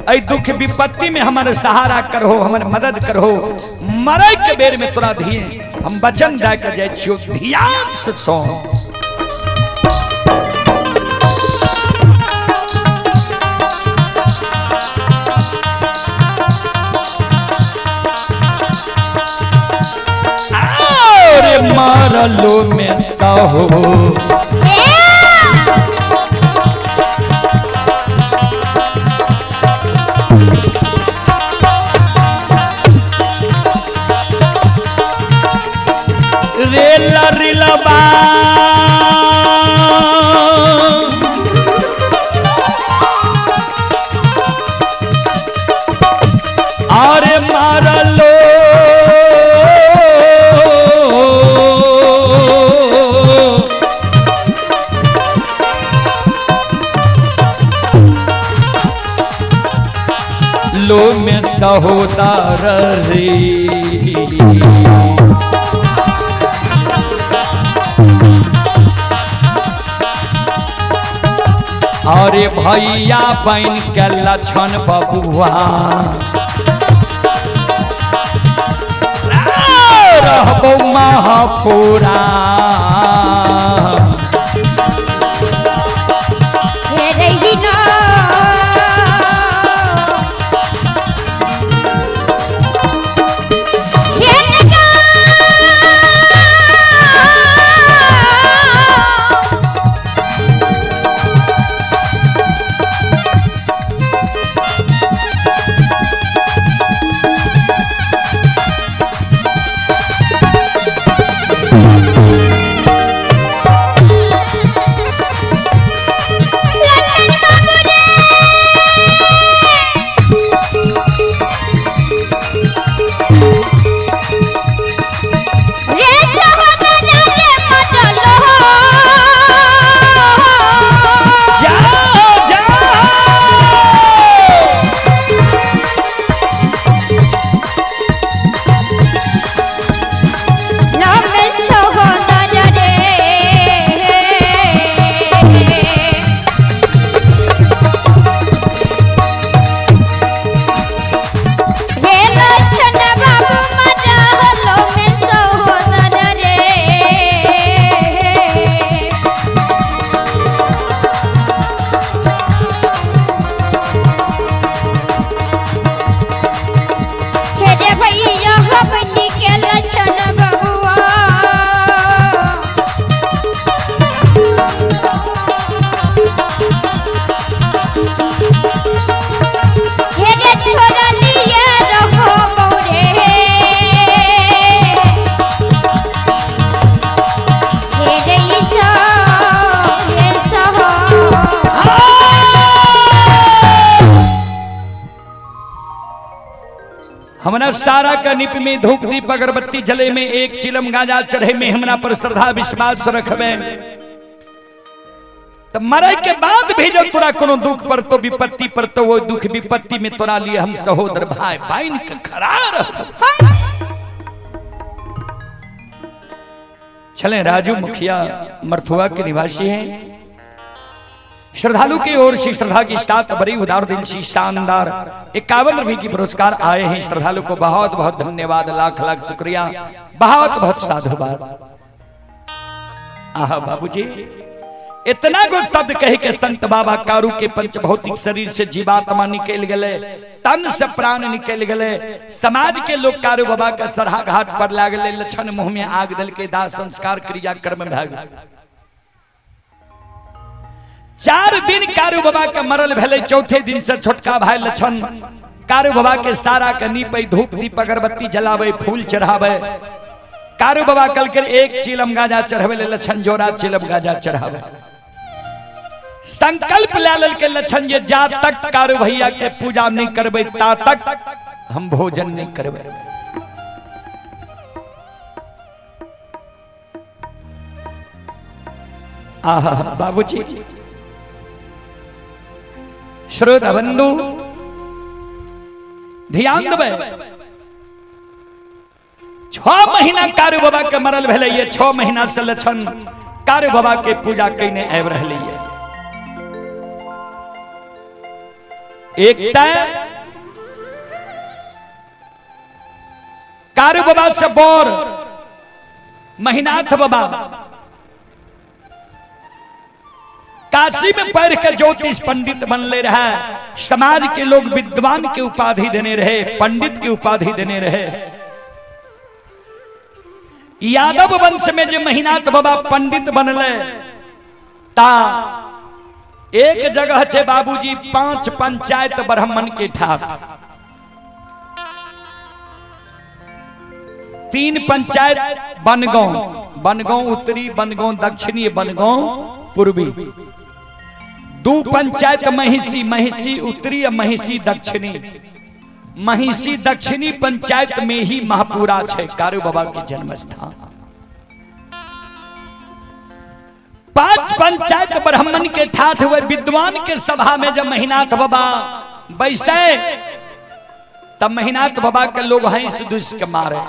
एहि दुख विपत्ति में हमर सहारा करहो, हमर मदद करहो, मरे के बेर में तोरा धी हम वचन दे के जाय छियो। ध्यान से सुन। अरे मारलो में सहो रेला रिलबा अरे मारलो लो में सहोदार रे। अरे भैया बन के लक्षण बबुआ रहबो महापुरा। भगवती के लक्षण बबुआ। हेरे छोड़लिए रहो बौरे, हेरे ईशो, हे सहो। हमरा सारा का निप में धूप दीप अगरबत्ती जले में एक चिलम गांजा चढ़े में हमरा पर श्रद्धा विश्वास रखबे तो मरे के बाद भी जब तोरा कोनो दुख पर तो विपत्ति पर तो वो दुख विपत्ति में तोरा लिए हम सहोदर भाई बहन के खड़ा रहब। चले राजू मुखिया मरथुआ के निवासी हैं। श्रद्धालु की ओर से श्रद्धा की साथ बड़ी उदार दिल सी शानदार 51 रुपए की पुरस्कार आए हैं। श्रद्धालु को बहुत बहुत धन्यवाद, लाख लाख शुक्रिया, बहुत बहुत साधुवाद। आहा बाबूजी, इतना गो शब्द कहे के संत बाबा कारू के पंच भौतिक शरीर से जीवात्मा निकल गए, तन से प्राण निकल गए। समाज के लोग कारू बाबा के सरहा घाट पर लागले, लक्षण मुंह में आग दल के दाह संस्कार क्रिया कर्म भाग। 4 दिन कारू बाबा के मरल भेले, चौथे दिन से छोटका भाई लक्षण कारू बाबा के सारा के नीपे, धूप दीप अगरबत्ती जलावे, फूल चढ़ावे। कारू बाबा कल के एक चिलम गांजा चढ़ावे ले, लक्षण जोड़ा चिलम गांजा चढ़ावे। संकल्प ले लेल के लक्षण जे जा तक कारू भैया के पूजा नहीं करबे ता तक हम भोजन नहीं करबे। आहा बाबूजी, श्रोता बंधु ध्यान देबै। 6 महीना कारू बाबा के मरल भेलै ये, 6 महीना से लक्षण कारू बाबा के पूजा कयने आबि रहलै ये। एकटा कारू बाबा से बड़ महिनाथ बाबा काशी में पढ़ के ज्योतिष पंडित बनले रहे। समाज के लोग विद्वान के उपाधि देने रहे, पंडित की उपाधि देने रहे। यादव वंश में जो महिनाथ बाबा पंडित बनले ता एक जगह छे बाबूजी 5 पंचायत ब्राह्मण के ठाक, 3 पंचायत बनगांव, बनगांव उत्तरी, बनगांव दक्षिणी, बनगांव पूर्वी, 2 पंचायत महिषी, महिषी उत्तरी और महिषी दक्षिणी। महिषी दक्षिणी पंचायत में ही महापुरा छे कारू बाबा के जन्म स्थान। 5 पंचायत ब्राह्मण के ठाठ हुए विद्वान के सभा में जब महिनाथ बाबा बैसे तब महिनाथ बाबा के लोग हंस दुस के मारे।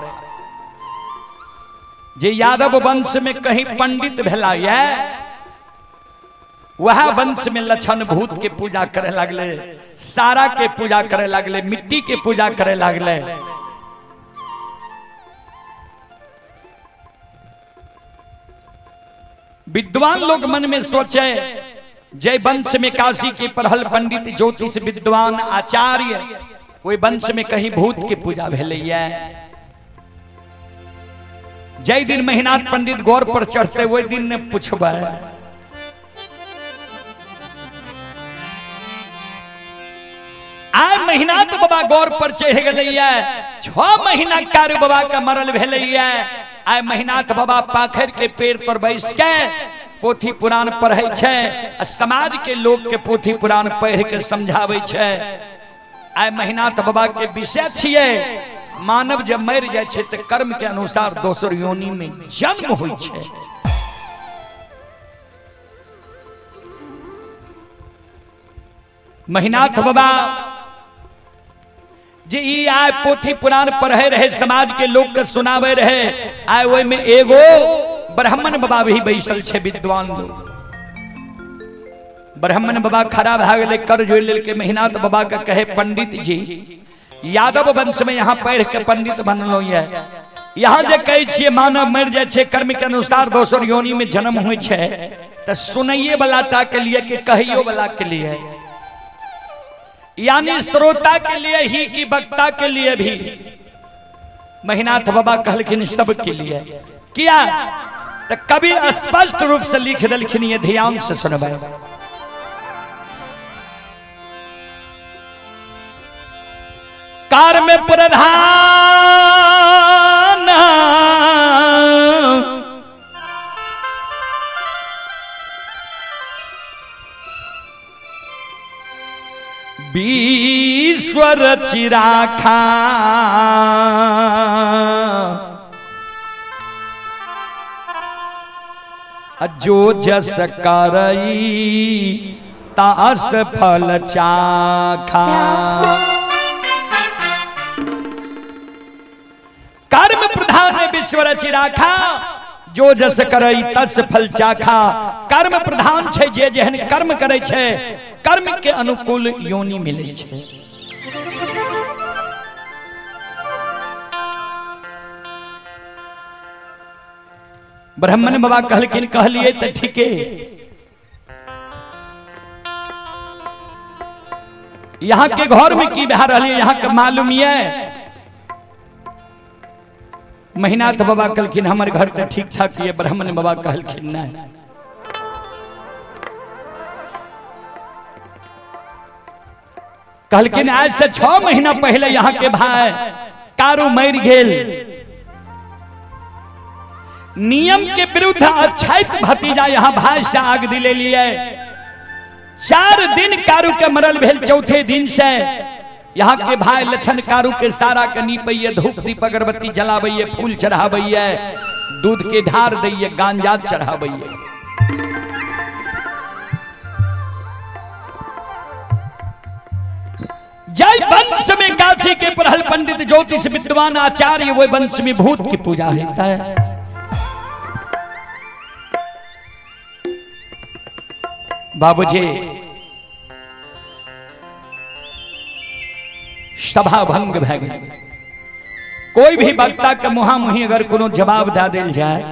जे यादव वंश में कहीं पंडित भेला ये वह वंश में लक्षण भूत के पूजा करे लगले, सारा के पूजा करे लगले, मिट्टी के पूजा करे लगले। विद्वान लोग मन में सोचे जय वंश में काशी के पढ़ल पंडित ज्योतिष विद्वान आचार्य ओहि वंश में कहीं भूत के पूजा भेलैया। जय दिन महिनाथ पंडित गौर पर चढ़ते वही दिन ने पूछबै। आय महिनाथ बाबा गौर पर चढ़ गेलैया, 6 महीना कारू बाबा के मरल भेलैया। आय महिनाथ बाबा पाखर के पेड़ पर बैस के पोथी पुराण पढ़ै छै, समाज के लोग के पोथी पुराण पढ़ के समझाबै छै। आय महिनाथ बाबा के विषय छियै मानव जब मरि जाइ छै तऽ कर्म के अनुसार दोसर योनि में जन्म होइ छै। महिनाथ बाबा जे ई आय पोथी पुराण पढ़े रहे, समाज के लोग के सुनावे रहे, आय ओहि में एगो ब्राह्मण बाबा भी बैसल छै विद्वान लोग। ब्राह्मण बाबा खड़ा भए गेलै, कर जोड़ि लेलकै। महिनाथ बाबा के कहे पंडित जी यादव वंश में यहाँ पढ़ के पंडित बनलहुँ ये, यहाँ जे कहै छियै मानव मरि जाइ छै कर्म के अनुसार दोसर योनि में जन्म होइ छै तऽ सुनैये वाला टा के लिए कि कहियो वाला के लिए, यानी श्रोता के लिए ही कि वक्ता के लिए भी। महिनाथ बाबा कहलखिन सबके लिए। किया तो कवि स्पष्ट रूप से लिख देलखिन, ये ध्यान से सुनबै। कार में प्रधान विश्व चिराखा, जो जस करई तास फल चाखा। कर्म प्रधान विश्व रचि राखा, जो जस करई तस फल चाखा। कर्म प्रधान छै, जे जेहन कर्म करै छै कर्म के अनुकूल योनि मिलै छै। ब्राह्मण बाबा कहलखिन कहलिए तऽ ठीके, यहाँ के घर में की भए रहल है यहाँ के मालूम ये? महिनाथ बाबा कहलखिन हमर घर तऽ ठीक ठाक ये। ब्राह्मण बाबा कहलखिन नहीं। कहलखिन आज से 6 महीना पहले यहाँ के भाई कारू मर गेल, नियम के विरुद्ध अछैत भतीजा यहाँ भाई से आग दिले लिए। 4 दिन कारू के मरल भेल, चौथे दिन से यहाँ के भाई लक्षण कारू के सारा के नीपैये, धूप दीप अगरबत्ती जलाबैये, फूल चढ़ाबैये, दूध के ढार दैये, गांजा चढ़ाबैये। जय वंश में काशी के पढ़ल पंडित ज्योतिष विद्वान आचार्य, वो वंश में भूत की पूजा होता है। बाबूजी सभा भंग भए गेल। कोई भी वक्ता के मुहामुही अगर कोनो जवाब दे देल जाए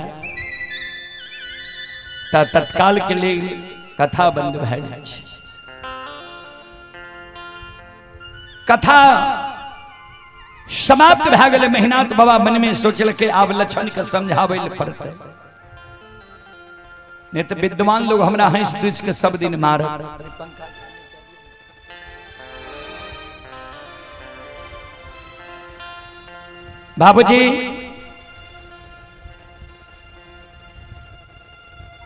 त तत्काल के लिए कथा बंद भए जाइ छै। कथा समाप्त भए गेलै। महिनाथ बाबा मन में सोचलकै आब लक्षण के समझाबै लए पड़तै, नहीं तो विद्वान लोग हमरा हंस दुस के सब दिन मारत। बाबूजी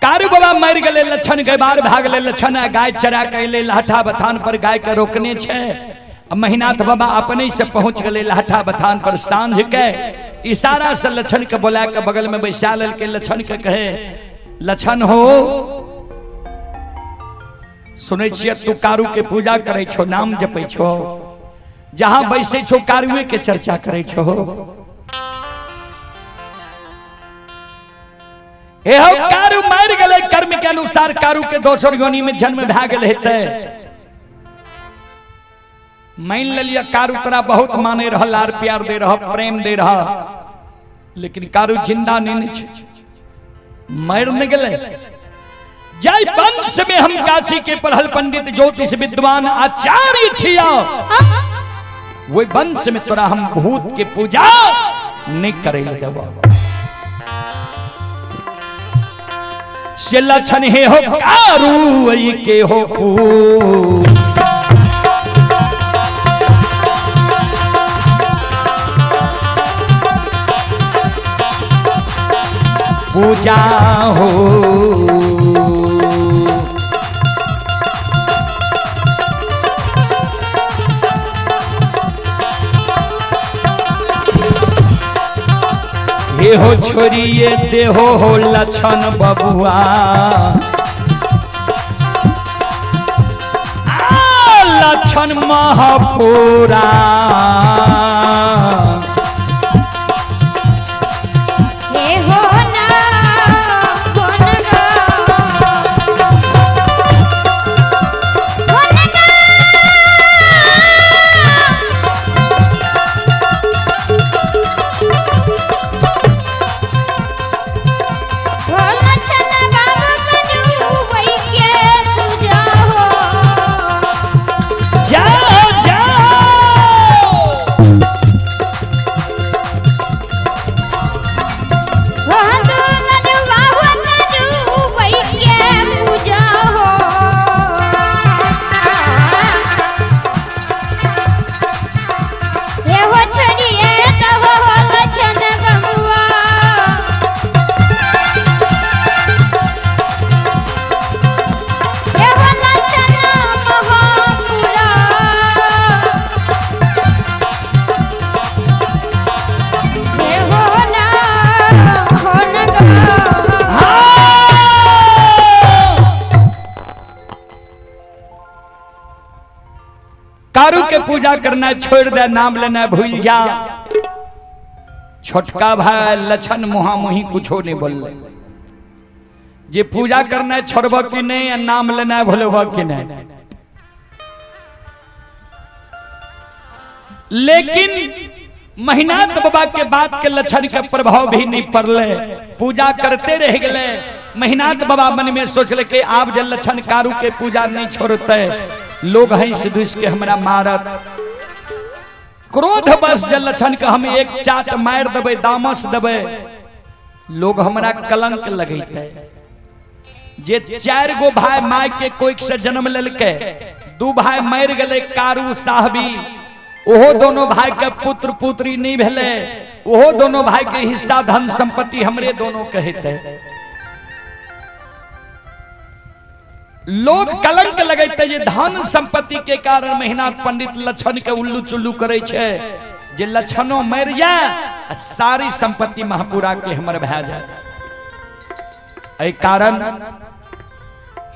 कारू बाबा मर गए, लक्षण गैबार भाग ले, लक्षण गाय चरा के अयलै, लाठा बथान पर गाय के रोकने छै। महिनाथ बाबा अपने से पहुंच गए लाठा बथान पर। सांझ के इशारा से लक्षण के बोला के बगल में बैसा लेलकै। लक्षण के कहे, लक्षण हो सुनै छियै तू कारू के पूजा करै छो, नाम जपै छो, जहां बैसै छो कारुए के चर्चा करै छो। एहो कारू मर गेलै, कर्म के अनुसार कारू के दोसर योनि में जन्म भए गेल हेतै। मान लिया कारू तोरा बहुत माने रह, लार प्यार दे रह, प्रेम दे रह, लेकिन कारू जिंदा नहीं छै, मर नहीं गेलै। जय वंश में हम काशी के पढ़ल पंडित ज्योतिष विद्वान आचार्य छिया, वही वंश में तोरा हम भूत के पूजा नहीं करे देबो। से लक्षण हे हो कारू के हो पू पूजा हो। हे हो छोड़िए देहो हो लक्षण बबुआ, लक्षण महापुरा। जाओ जाओ। पूजा करना छोड़ दे, नाम लेना भूल जा। छोटका भाई लछन मुहा मुही कुछो नहीं बोलले, जे पूजा करना छोड़ब कि नहीं आ नाम लेना भूलब कि नहीं। लेकिन महिनाथ बाबा के बात के लक्षण के प्रभाव भी नहीं पड़ले, पूजा करते रह गए। महिनाथ बाबा मन में सोचले कि आब जे लक्षण कारू के पूजा नहीं छोड़ते, लोग हंस दुस के हमरा मारत। क्रोध बस जे लक्षण के हम एक चाट मार देबै, दामस देबै, लोग हमरा कलंक लगैते। जे 4 गो भाई my के कोइक से जन्म लेलकै, 2 भाई मर गए कारू साहबी, ओहो दोनों भाई के पुत्र पुत्री नहीं भेले, ओहो दोनों भाई के हिस्सा धन संपत्ति हमरे दोनों कहते। लोग कलंक लगैते जे धन संपत्ति के कारण महिनाथ पंडित लक्षण के उल्लू चुल्लू करे छे, जे लक्षणों मर जाए आ सारी संपत्ति महापुरा के हमर भए जाए। एहि कारण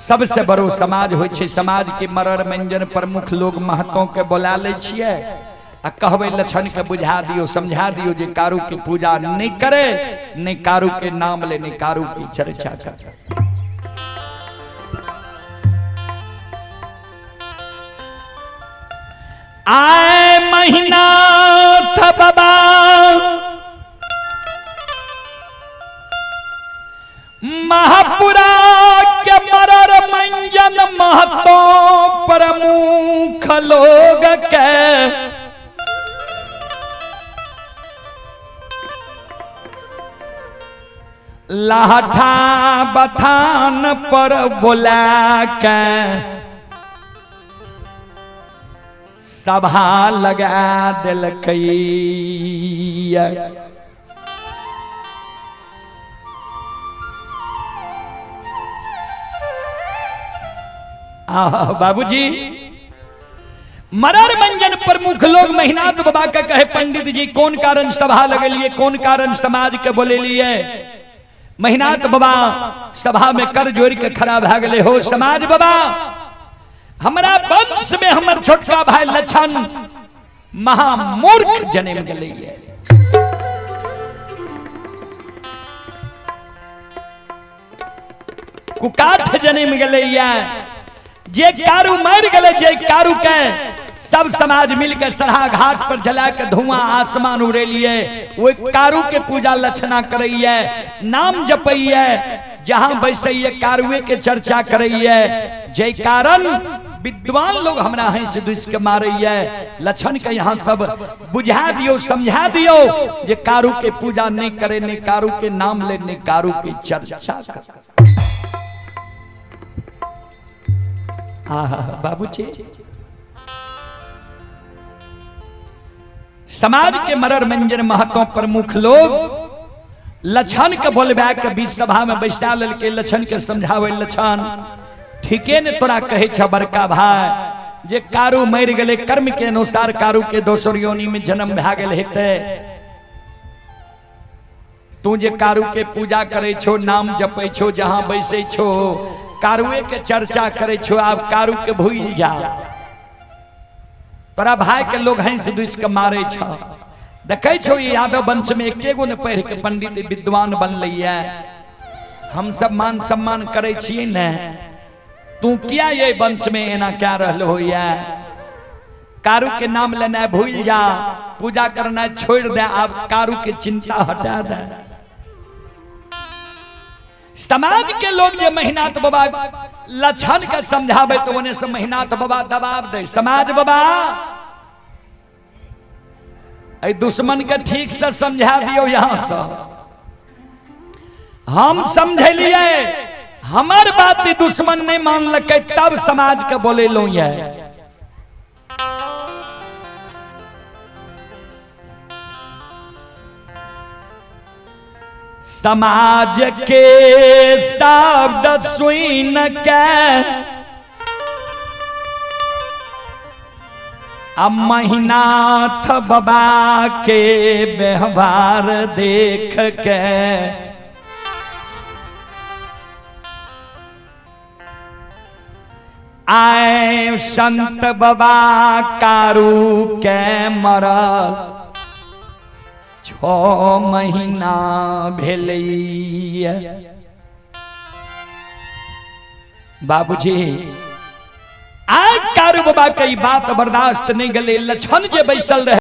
सबसे बड़ो समाज होइ छै, समाज के मरर मंजन प्रमुख लोग महतो के बोला लै छियै आ कहबै लक्षण के बुझा दियो, समझा दियो जे कारू के पूजा नहीं करे, नहीं कारू के नाम ले, नहीं कारू की चर्चा करे। आए महिनाथ बाबा महापुरा के मरर मंजन महतो प्रमुख लोग के लाठा बथान पर बोला के सभा लगा दिलकै। बाबूजी मरर मंजन प्रमुख लोग महिनाथ बाबा के कहे पंडित जी कौन कारण सभा लगेलिए, कौन कारण समाज के बोलेलिए। महिनाथ बाबा सभा में कर जोड़ के खड़ा भए गेले, हो समाज बाबा हमरा वंश में हमर छोटका भाई लक्षण महामूर्ख जन्म गेलै। कुकाठ जन्म गेलै, जे कारू मर गए, जे कारू के सब समाज मिलके सढ़ा घाट पर जला के धुआं आसमान उड़ेलिए, वो कारू के पूजा लक्षणा करैये, नाम जपैये, जहां बैसैये कारुए के चर्चा करैये। जे कारण विद्वान लोग हमरा हंस दुस के मारैये, लक्षण के यहाँ सब बुझा दियो, समझा दियो जे कारू के पूजा नहीं करे, नहीं कारू के नाम ले, नहीं कारू की चर्चा करे। बाबूजी समाज के मरर मंजन महतो प्रमुख लोग लक्षण के बोलबा के बीच सभा में बैसा लेलकै, लक्षण के समझावे, लक्षण ठीके ने तोरा कहै छ बड़का भाई जे कारू मरि गेलै, कर्म के अनुसार कारू के दोसर योनि में जन्म भए गेल हेतै, तू जे कारू के पूजा करै छो, नाम जपै छो, जहां बैसै छो कारुए के चर्चा करे छो, आब कारू के भूल जा। तोरा भाई के लोग हंस दुस के मारे छ, देखे छो यादव वंश में एके गो ने पढ़ के पंडित विद्वान बनलैया, हम सब मान सम्मान करे छियै ने, तू किया ये वंश में एना क्या रहलो होइया। कारू के नाम लेना भूल जा, पूजा करना छोड़ दे, आब कारू के चिंता हटा दे। समाज के लोग जे महिनाथ बाबा लक्षण के समझावे तो ओने से महिनाथ बाबा दबाव दे, समाज बाबा ए दुश्मन के ठीक से समझा दियो, यहां से हम समझलिए, हमर बात दुश्मन नहीं मानलकै तब समाज के बोलेलहुं ये। समाज के शब्द सुन के आ महिनाथ बाबा के व्यवहार देख के आए संत बाबा कारू के मरल 6 महीना भेलैया। बाबूजी आय कारू बाबा के ई बात बर्दाश्त नहीं गले, लक्षण जे बैसल रहे।